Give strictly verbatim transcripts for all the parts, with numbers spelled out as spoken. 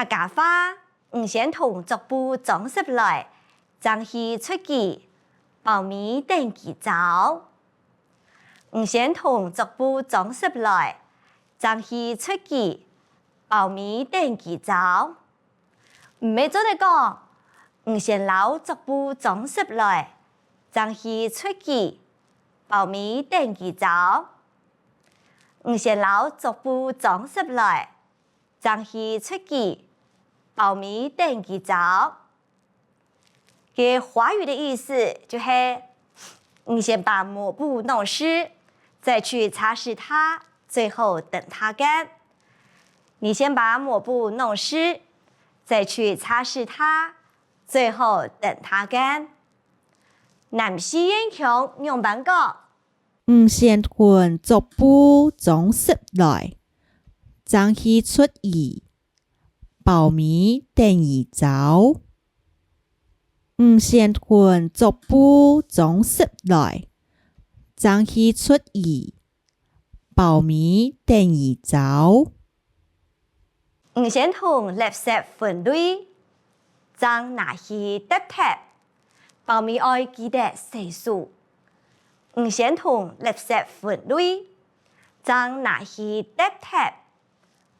客家話，你先同桌布裝拾來，正去捽佢，包尾等佢燥。你先同桌布裝拾來，正去捽佢，包尾等佢燥。毋係做得講，你先摎桌布裝拾來，正去捽佢，包尾等佢燥。你先摎桌布裝拾來，正去捽佢，包尾等佢燥。該華語的意思就係，你先把抹布弄濕，再去擦拭它，最後等它乾。你先把抹布弄濕，再去擦拭它，最後等它乾。南四縣腔仰般講？你先同桌布裝拾來，正去捽佢，包尾等佢燥。你先同桌布裝拾來，正去捽佢，包尾等佢燥。你先同垃圾分類，正拿去㧒忒，包尾愛記得洗手。你先同垃圾分類，正拿去㧒忒，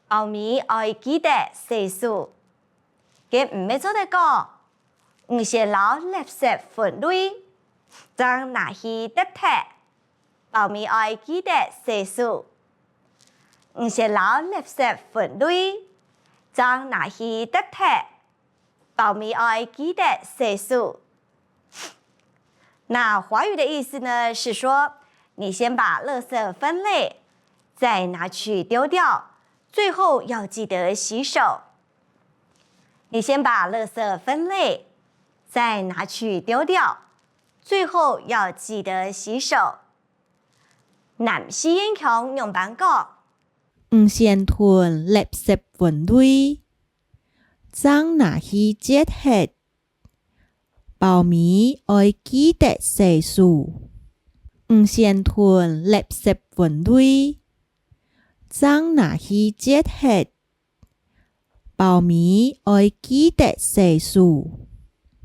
包尾愛記得洗手。該毋係做得講，你先摎垃圾分類，正拿去㧒忒，包尾愛記得洗手。你先摎垃圾分類，正拿去㧒忒，包尾愛記得洗手。那華語的意思呢，是說，你先把垃圾分類，再拿去丟掉，最後要記得洗手。你先把垃圾分類，再拿去丟掉，最後要記得洗手。南四縣腔仰般講？你先同垃圾分類，正拿去㧒忒，包尾愛記得洗手。你先同垃圾分類，正拿去㧒忒，包尾愛記得洗手。